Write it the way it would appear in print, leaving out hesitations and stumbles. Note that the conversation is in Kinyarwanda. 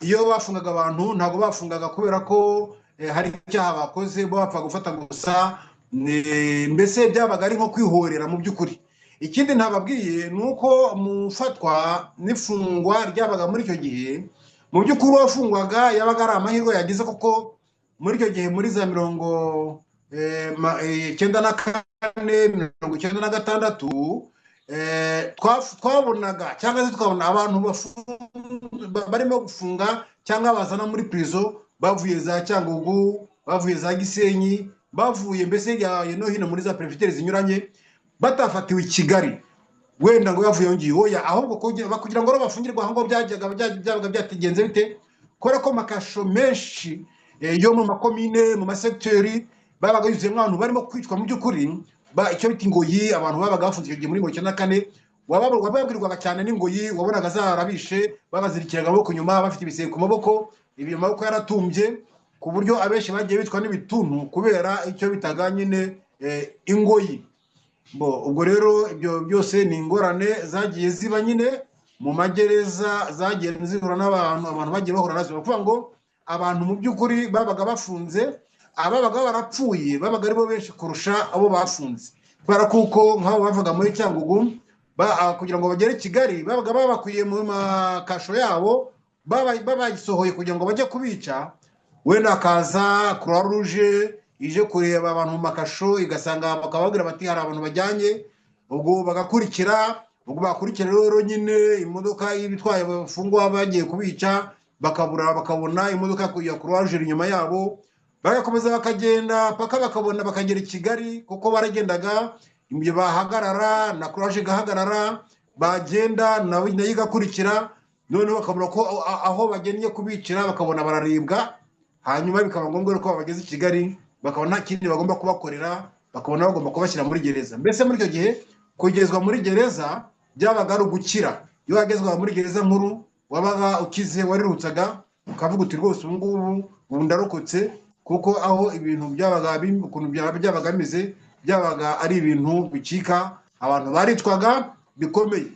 Iyo bafungaga abantu, ntabwo bafungaga kubera ko hari icyaha bakoze, bo bapfa gufata gusa. Mbese byabaga ari nko kwihorera mu by'ukuri. Ikindi ntababwiye ni uko mu fatwa n'ifungwa ryabaga muri icyo gihe, mu by'ukuri uwafungwaga yabaga ari amahirwe yagize, kuko muri icyo gihe, muri za 94, 96, twabonaga cyangwa se tukabona abantu barimo gufunga cyangwa bazana muri prison bavuye za Cyangugu, bavuye za Gisenyi, bavuye mbese hirya no hino muri za perefegitura zinyuranye, batafatiwe i Kigali wenda ngo yavuye yongeye, oya. Ahubwo kugira ngo rero bafungirwe aho ngaho byabaga byagenze bite? Kubera ko amakasho menshi yo mu makomine, mu masegiteri, babaga yuzuyemo abantu barimo kwicwa mu by'ukuri, icyo bita ingoyi. Abantu babaga bafunze icyo gihe muri 94, wababwirwaga cyane n'ingoyi wabonaga zarabishe, babazirikiraga amaboko inyuma, bafite ibisebe ku maboko, ibi amaboko yaratumbye, ku buryo abenshi bagiye bicwa n'ibituntu kubera icyo bitaga nyine ingoyi. Bo, ubwo rero ibyo byose ni ingorane zagiye ziba nyine mu magereza, zagiye zihura n'abantu, abantu bagiye bahura nazo. Ni ukuvuga ngo abantu mu by'ukuri babaga bafunze, ababaga barapfuye babaga aribo benshi kurusha abo bafunze, kubera kuko nk'abo bavaga muri Cyangugu kugira ngo bagere i Kigali, babaga babakwiye mu makasho yabo, babasohoye kugira ngo bajye kubica. Wenda hakaza Croix Rouge ije kureba abantu mu makasho, igasanga, bakababwira bati hari abantu bajyanye. Ubwo bagakurikira, ubwo bakurikira rero nyine imodoka ibitwaye abafungwa bagiye kubica, bakabura, bakabona imodoka ya Croix Rouge inyuma yabo, bagakomeza bakagenda paka bakabona bakagera i Kigali, kuko baragendaga, ibyo bahagarara na Croix Rouge igahagarara, bagenda nayo igakurikira, noneho bakabona ko aho bagennye kubicira, bakabona bararibwa. Hanyuma bikaba ngombwa ko babageze i Kigali, bakabona nta kindi bagomba kubakorera, bakabona bagomba kubashyira muri gereza. Mbese muri icyo gihe kugezwa muri gereza byabaga ari ugukira. Iyo wagezwaga muri gereza nkuru wabaga ukize, warirutsaga ukavuga uti rwose ubu ngubu ubu ndarokotse, kuko aho ibintu byabaga ukuntu byabaga bimeze, byabaga ari ibintu bicika, abantu baricwaga bikomeye.